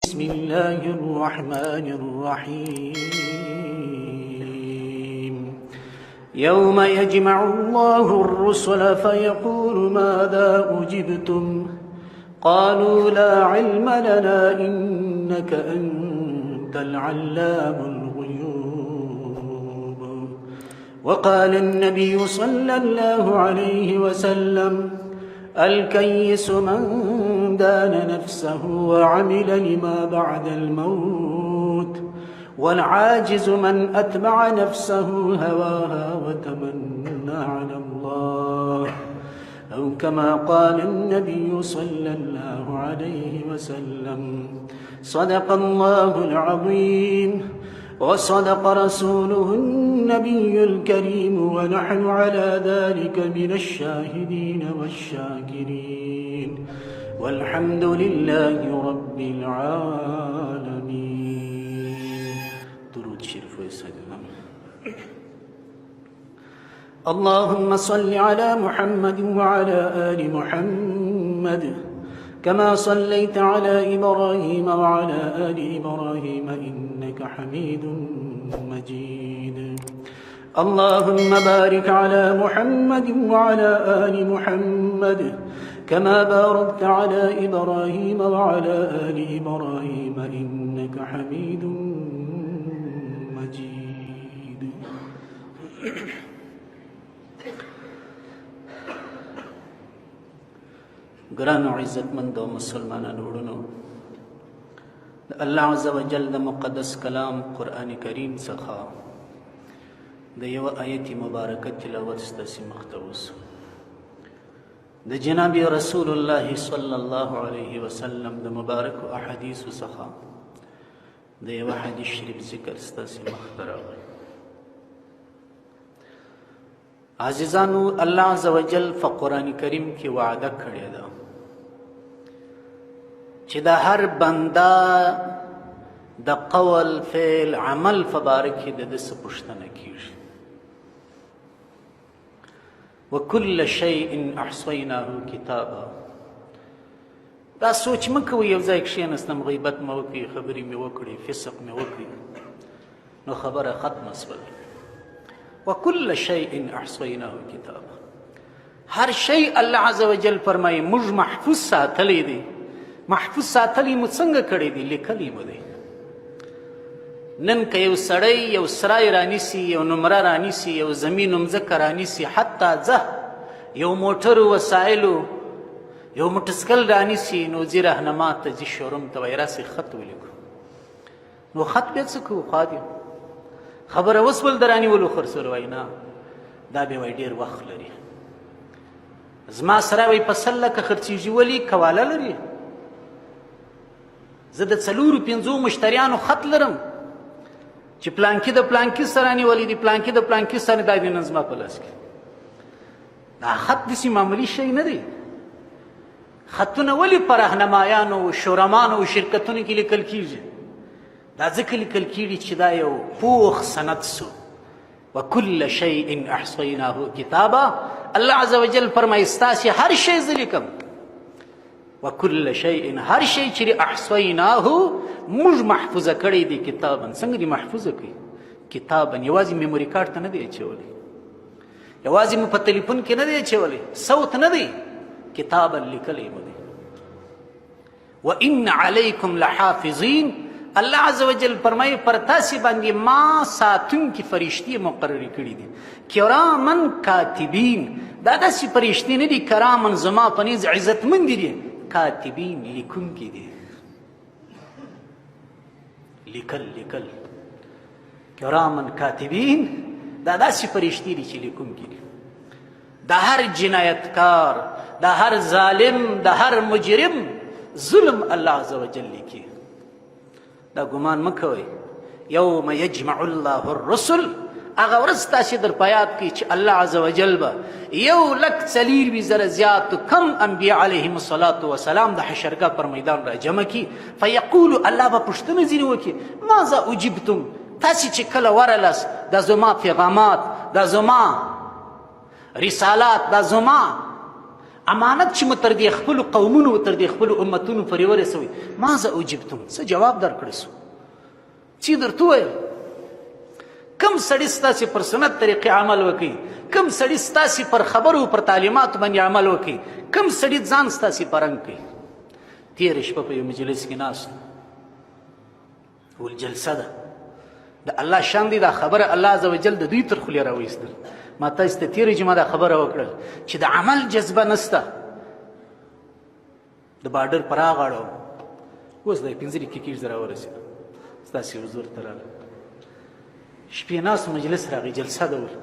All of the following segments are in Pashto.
بسم الله الرحمن الرحيم. يوم يجمع الله الرسل فيقول ماذا أجبتم؟ قالوا لا علم لنا إنك أنت العلام الغيوب. وقال النبي صلى الله عليه وسلم: الكيس من دان نفسه وعمل لما بعد الموت، والعاجز من أتبع نفسه هواها وتمنى على الله، أو كما قال النبي صلى الله عليه وسلم. صدق الله العظيم وصدق رسوله النبي الكريم، ونحن على ذلك من الشاهدين والشاكرين، والحمد لله رب العالمين. درود شريف وسلم. اللهم صل على محمد وعلى آل محمد كما صليت على إبراهيم وعلى آل إبراهيم إنك حميد مجيد. اللهم بارك على محمد وعلى آل محمد كما باركت على إبراهيم وعلى آل إبراهيم إنك حميد مجيد. ګرانو عزتمندو مسلمانانو وړونو، د الله عز وجل د مقدس کلام قرآن کریم څخه د یو آیت مبارکه تلاوت ستاسو مخ ته وسو. د جناب رسول الله صلی الله علیه وسلم د مبارک احادیث څخه د یو حدیث شریف ذکر ستاسو مخ ته راغی. عزیزانو، الله عز وجل په قرآن کریم کې وعده کړې ده چې د هر بنده د قول، فعل، عمل په باره کې د ده څه پوښتنه کیږي. وکل شیء احصیناه کتابا. دا سوچ مه کوئ یو ځای کښېناستم، غیبت مې وکړي، خبرې مې وکړې، فسق مې وکړي، نو خبره ختمه سول. وکل شیء احصیناه کتابا. هر شی الله عز وجل فرمایي موږ محفوظ ساتلی دی. محفوظ ساتلی مو څنګه کړی دی؟ لیکلی مو دی. نن که یو سړی یو سرای رانیسي، یو نمره رانیسي، یو زمین مځکه رانیسي، حتی ځه یو موټر وسایلو یو موټرسایکل رانیسي، نو ځي رهنما ته، ځي شوروم ته، وایي راسئ خط ولیکو. نو خط بیا څه کوو؟ خوا دي خبره وسول درانیولو خرڅولو. وایي نه، دا به وایي ډېر وخت لري، زما سره وایي په 100 لکه خرڅېږي، ولي کواله لري، زه د څلورو پنځو مشتریانو خط لرم چې پلانکي د پلانکي سره نیولې دي، پلانکي د پلانکي سره، دا دي نن زما په لاس کې. دا خط داسې معمولي شی نه دی. خطونه ولې په رهنمایانو، شورمانو او شرکتونو کې لیکل کیږي؟ دا ځکه لیکل کیږي چې دا یو پوخ سند سو. وکل شیء احصیناه کتابا. الله عز وجل فرمایي ستاسې هر شی زه لیکم. وکل شیء، هر شی چې احصیناه موږ محفوظه کړی دی کتابا. څنګه دی محفوظه کړي؟ کتابا. یوازې میموري کارت ته نه دی اچولی، یوازې مو په تلیفون کې نه دی اچولی، صوت نه دی، کتابا لیکلی مو دی. وان علیکم لحافظین. الله عز وجل فرمایي پر تاسې باندې ما ساتونکي فرشتې مقررې کړي دي، کرامن کاتبین. دا داسې فرشتې نه دي، کرامن زما په نیز عزتمندې دي، کاتبین لیکونکي دي. لیکل لیکل کرامن کاتبین، دا داسې فرشتې دي چې لیکونکي دي. د هر جنایتکار، د هر ظالم، د هر مجرم ظلم الله عز وجل لیکي. دا ګمان مه کوئ یوم یجمع الله الرسل، هغه ورځ تاسې در په یاد کړئ چې الله عز وجل به 1,24,000 زیات کم انبیا علیهم الصلاة والسلام د حشرګاه پر میدان را جمع کړي. فیقول، الله به پوښتنه ځینې وکړي، ماذا اجبتم؟ تاسې چې کله ورلس، دا زما پیغامات، دا زما رسالات، دا زما امانت چې مو تر دې خپلو قومونو تر دې خپلو امتونو پورې ورسوي، ماذا اجبتم، څه جواب درکړی سو، چې درته وویل؟ کم سړي ستاسې پر سنت طریقې عمل وکړي، کم سړي ستاسې پر خبرو پر تعلیماتو باندې عمل وکړي، کم سړي ځان ستاسې په رنګ کوي. تېره شپه په یو مجلس کې ناست ول، جلسه ده، د الله شان دی، دا خبره الله عز وجل د دوی تر خولې راویستل. ما تاسو ته تېره جمعه دا خبره وکړل چې د عمل جذبه نسته. د بارډر پر غاړه اوس د 5 دقیقې کېږي راورسېدم، ستاسې حضور ته راغلم. شپې ناست مجلس راغی، جلسه ده ول،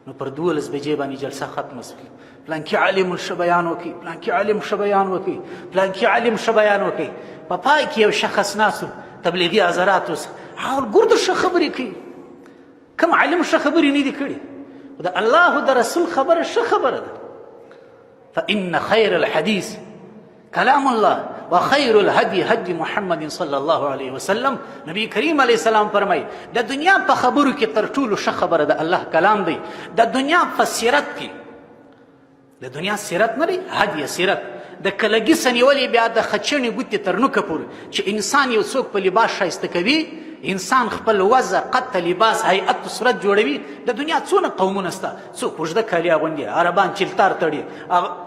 نو پر 12 بجې باندې جلسه ختمه سول. پلانکي عالم ښه بیان وکړي، پلانکي عالم ښه بیان وکړي، پلانکي عالم ښه بیان وکړي. په پای کې یو شخص ناست، تبلیغي حضرات اوس هغه ګرد ښه خبرې کوي، کوم عالم ښه خبرې نه دي کړي، د الله د رسول خبره ښه خبره ده. فإن خير الحديث کلام الله وخير الهدي هدي محمد صلى الله عليه وسلم. نبی کریم علیه السلام فرمای، د دنیا په خبرو کې تر ټولو ښه خبره د الله کلام دی. د دنیا په سیرت کې، د دنیا سیرت نه دی، هدي سیرت، د کلګي سنیولې بیا د خچڼې ګوتې تر نوکه پورې چې انسان یو څوک په لباس ښایسته کوي، انسان خپل وضع، قد، لباس، هیئت، صورت جوړوي. د دنیا څونه قومونه سته، څوک اوږده کالي اغوندي، عربان چلتار تړي،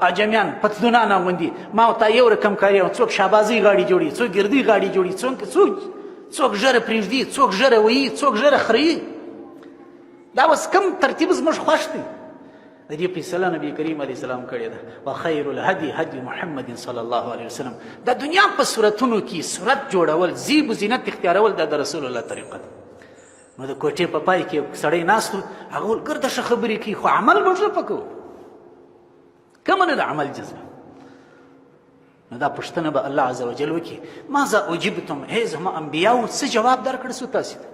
عجمیان پتلونان اغوندي، ما او تا یو رقم کالي، څوک شابازۍ غاړي جوړي، څوک ګردۍ غاړي جوړي، څوک ږیره پرېږدي، څوک ږیره وهي، څوک ږیره خريي. دا اوس کوم ترتیب زموږ خوښ دی؟ د دې فیصله نبی کریم علیه السلام کړې ده، وخیر الهدی هدی محمد صلی الله علیه وسلم. د دنیا په صورتونو کې صورت جوړول، زیب و زینت اختیارول، دا د رسول الله طریقه ده. نو د کوټې په پای کې سړی ناست و، هغه ویل ګرده ښه خبرې کوي، خو عمل موږ نه پکوو، کومه نه د عمل جذبه. نو دا پوښتنه به الله عز وجل وکړي، ماذا اجبتم، ای زما انبیاو څه جواب درکړ سو تاسې ته،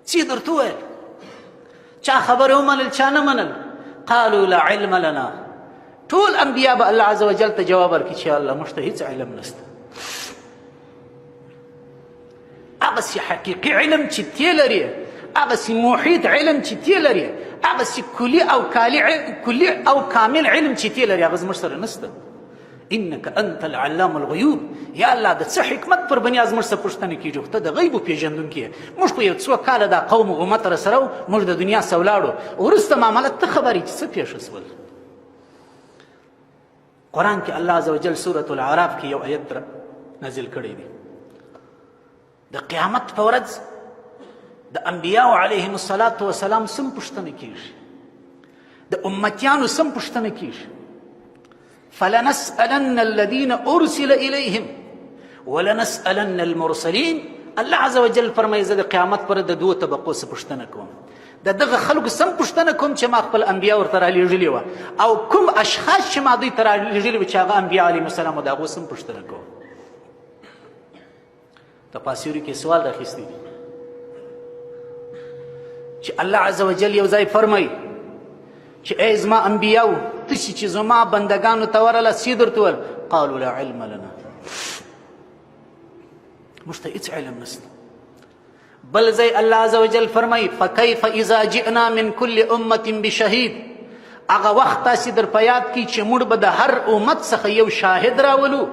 څه درته وویل؟ چا خبره ومنل، چا نه منل؟ قالوا لا علم لنا. ټول انبیا به الله عز وجل ته جواب ورکړي چې الله موږ ته هیڅ علم نشته. هغسې حقیقي علم چې تی لري، هغسې محیط علم چې تی لري، هغسې کلي او کالي کلي او کامل علم چې تی لري، هغه زموږ سره نشته. انک انت العلام الغیوب. یا الله د څه حکمت پر بنیاد زموږ څخه پوښتنه کیږي؟ خو ته د غیبو پېژندونکی یې. موږ خو یو څو کاله دا قوم او امت راسره و، موږ د دنیا څخه ولاړو، وروسته معامله ته خبر یې چې څه پېښه سول. قرآن کې الله عز وجل سورة العراف کې یو آیت نازل کړی دی. د قیامت په ورځ د انبیاء علیهم الصلاة والسلام سم پوښتنه کیږي، د امتیانو سم پوښتنه کیږي. فلنسألن الذين ارسل اليهم ولنسألن المرسلين. الله عز وجل فرمایي زه د قیامت پر د دوو طبقو څخه پوښتنه کوم، د دغه خلکو سم پوښتنه کوم چې ما خپل انبیا ورته رالیږلي وه، او کوم اشخاص چې ما دوی ته رالیږلي وه چې هغه انبیا علیهم السلام، د هغو سم پوښتنه کوم. تفاسیرو کې سوال راخیستی دي چې الله عز وجل یو ځای فرمایي چې ای زما انبیاو، تاسو چې زما بندگانو ته ورله څه درته ویل؟ قالوا لا علم لنا، موږ ته هیڅ علم نشته. بل ځای الله عز وجل فرمایي فكيف اذا جئنا من كل امه بشهيد. هغه وخت تاسو در په یاد کی چې موږ به د هر امت څخه یو شاهد راولو،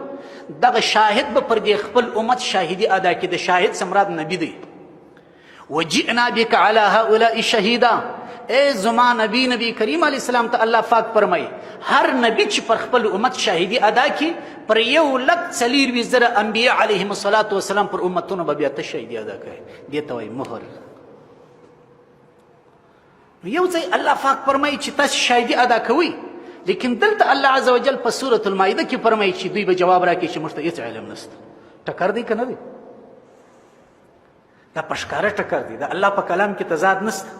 دغه شاهد به پر دې خپل امت شاهدي ادا کړي. د شاهد څخه مراد نبی دی. وجئنا بك على هؤلاء شهیدا. ای زما نبی، نبی کریم علیه السلام ته الله پاک فرمایي هر نبی چې پر خپل امت شاهدي ادا کړي، پر 1,24,000 انبیا علیهم الصلاة والسلام پر امتونو به بیا ته شاهدي ادا کوي. دې ته وایي مهر. نو یو ځای الله پاک فرمایي چې تاسو شاهدي ادا کوئ، لیکن دلته الله عز وجل په سورة المائده کې فرمایي چې دوی به جواب راکړي چې موږ ته هیڅ علم نشته. ټکر دی که نه دی؟ دا په ښکاره ټکر دی. د الله په کلام کې تضاد نشته،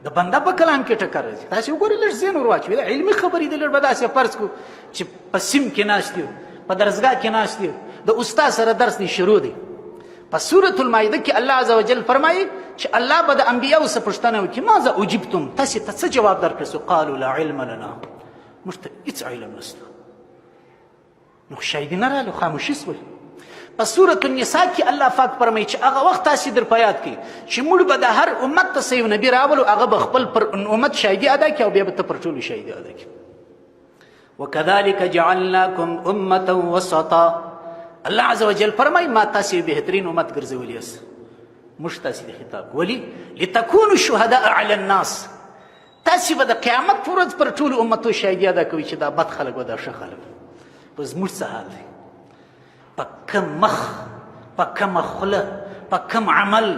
د بنده په کلام کې ټکر راځي. تاسو وګورئ، لږ ذهن ور واچوئ، دا علمي خبرې دي. لږ به داسې فرض کړو چې په سیم کې ناست یو، په درسګاه کې ناست یو، د استاد سره درس دی شروع دی. په سورة المائده کې الله عز وجل فرمایي چې الله به د انبیاو څخه پوښتنه وکړي ماذا اجبتم، تاسې ته څه جواب درکړل سو؟ قالوا لا علم لنا، موږ ته هیڅ علم نشته. نو شاهدي نه رالو، خاموشي سول. په سورة النساء کې الله پاک فرمایي چې هغه وخت تاسې در په یاد کړئ چې موږ به د هر امت ته یو نبي راولو، هغه به خپل پر امت شاهدي ادا کړي او بیا به ته پر ټولو شاهدي ادا کړي. وكذلك جعلناكم امه وسطا. الله عز وجل فرمای ما تاسو بهترین امت ګرځولي یاست. موږ تاسو د خطاب ولی لتكونوا شهداء على الناس. تاسو به د قیامت پر ورځ پر ټولو امتو شاهدي ادا کوئ چې دا بد خلک و دا ښه خلک. بس موږ څه حال دی؟ په کوم مخ، په کومه خوله، په کوم عمل،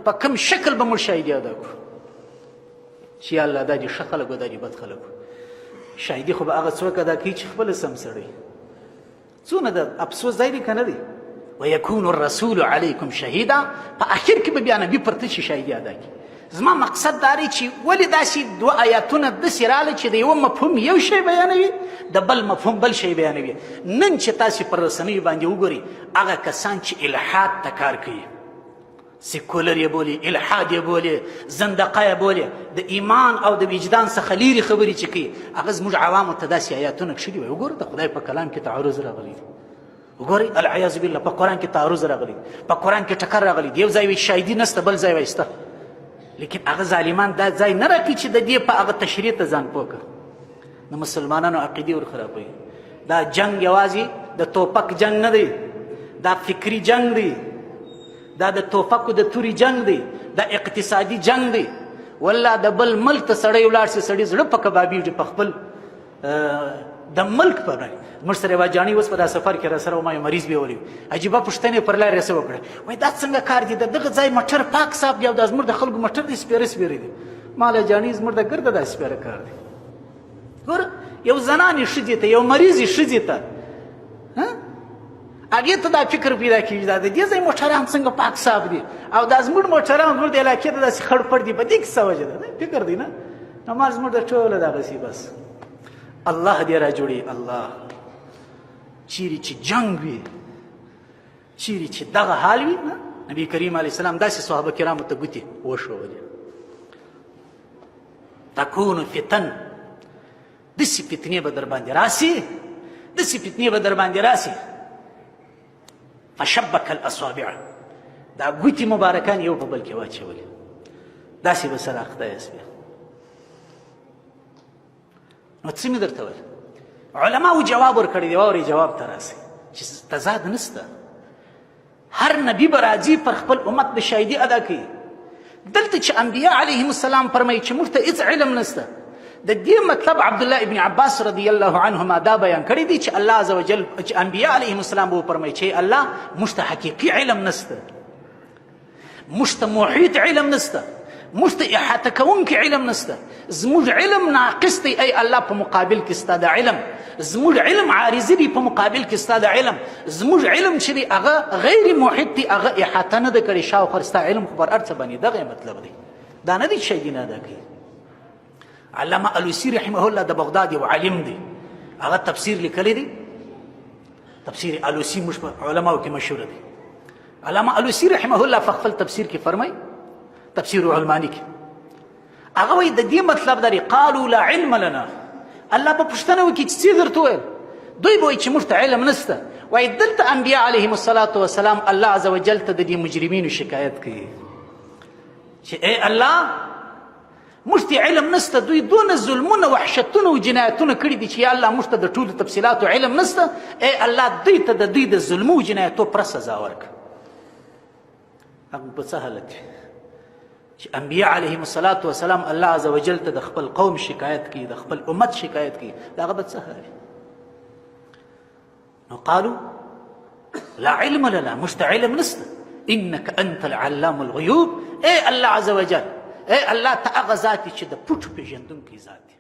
په کوم شکل به موږ شاهدي ادا کړو چې یا الله دا دي ښه خلک و دا دي بد خلک؟ شاهدي خو به هغه څوک ادا کوي چې خپله سم سړی. څونه د افسوس ځای دی که نه دی؟ ويكون الرسول عليكم شهيدا. په اخر کې به بیا نبی پر ته شاهدي ادا کړي. زما مقصد دا دی چې ولې داسې دوه آیاتونه داسې راغله چې د یوه مفهوم یو شی بیانوي، د بل مفهوم بل شی بیانوي. نن چې تاسې پر رسنیو باندې وګورئ، هغه کسان چې الحاد ته کار کوي، سیکولر یې بولي، الحاد یې بولي، زندقه یې بولي، د ایمان او د وجدان څخه لیرې خبرې چې کوي، هغه زموږ عوامو ته داسې آیاتونه کښلي وایي. وګوره، د خدای په کلام کې تعارض راغلی دی. وګورئ، العیاذ بالله، په قرآن کې تعارض راغلی، په قرآن کې ټکر راغلی. یو ځای وایي شاهدي نسته، بل ځای وایي شته. لیکن هغه ظالمان دا ځای نه راکړي چې د دې په هغه تشریح ته ځان پوه کړي. د مسلمانانو عقیدې ور خرابوي. دا جنگ یوازې د توپک جنگ نه دی، دا فکري جنگ دی، دا د توپکو د توري جنگ دی، دا اقتصادي جنگ دی. والله د بل ملک ته سړی ولاړ سي، سړی زړه په کبابیږي په خپل د ملک په رنګ. موږ سره یوه جاني اوس په دا سفر کې را سره ما یو مریض بیولی، عجیبه پوښتنې پر لارې رسه وکړه، وایي دا څنګه کار دی، د دغه ځای موټر پاک صاف دی او دا زموږ د خلکو موټر دی سپېره سپېره دي. ما له جاني زموږ د ګرده دا سپېره کار دی. ګوره، یو زنانې ښځې ته، یو مریضې ښځې ته، هغې ته دا فکر پیدا کېږي دا د دې ځای موټران څنګه پاک صاف دي او دا زموږ موټران زموږ د علاقې ته داسې خړ پړ دي، په دې کې څه وجه ده؟ فکر دی نه. نو ما زموږ د ټوله دغسې بس الله دې را جوړي. الله چیرې چې جنګ وي، چیرې چې دغه حال وي، نبی کریم علیه السلام داسې صحابه کرامو ته ګوتې وښولې، تکون فتن، داسې فتنې به در باندې راسي، داسې فتنې به در باندې راسي. فشبک الاصابع، دا ګوتې مبارکان یو په بل کې واچولې، داسې به سره اخته یاست بیا. نو څه مې درته ویل؟ علماو جواب ورکړی دی، واورئ جواب ته راسئ چې تضاد نشته. هر نبی به راځي پر خپل امت به شاهدي ادا کوي. دلته چې انبیا علیهم السلام فرمایي چې موږ ته هیڅ علم نشته، د دې مطلب عبد الله ابن عباس رضی الله عنهما دا بیان کړی دی چې الله عز وجل چې انبیا علیهم السلام وو فرمایي چې الله موږ ته حقیقي علم نشته، موږ ته محیط علم نشته، موږ ته احاطه کوونکی علم نشته، زموږ علم ناقص دی ای الله په مقابل کې ستا د علم، زموږ علم عارضي دی په مقابل کې ستا د علم، زموږ علم چې دی هغه غیر محیط دی، هغه احاطه نه ده کړې، شاوخوا ستا علم خو پر هر څه باندې. دغه مطلب دی، دا نه دی چې شهیدي نه ادا کوي. علامه الوسی رحمه الله د بغداد یو عالم دی، هغه تفسیر لیکلی دی، تفسیر الوسی موږ په علماو کې مشهور دی. علامه الوسی رحمه الله په خپل تفسیر کې فرمایي، تفسیر علمانی کې هغه وایي د دې مطلب دا دی، قالوا لا علم لنا. الله به پوښتنه وکړي چې څه درته وویل؟ دوی به وایي چې موږ ته علم نشته. وایي دلته انبیا علیهم الصلاة والسلام الله عز وجل ته د دې مجرمینو شکایت کوي چې ای الله موږ ته علم نشته، دوی دونه ظلمونه، وحشتونه او جنایتونه کړي دي چې یا الله موږ ته د ټولو تفصیلاتو علم نشته، ای الله دوی ته د دوی د ظلمو او جنایتو پر سزا ورکړه. هغه په څه حالت چې انبیاء علیهم الصلاة والسلام الله عز وجل ته د خپل قوم شکایت کوي، د خپل امت شکایت کوي، دا هغه به څه حال؟ نو قالوا لا علم لنا، موږ ته علم نشته، انك انت العلام الغیوب. ای الله عز وجل، ای الله ته هغه ذات چې د پټ پیژندونکی ذات دی.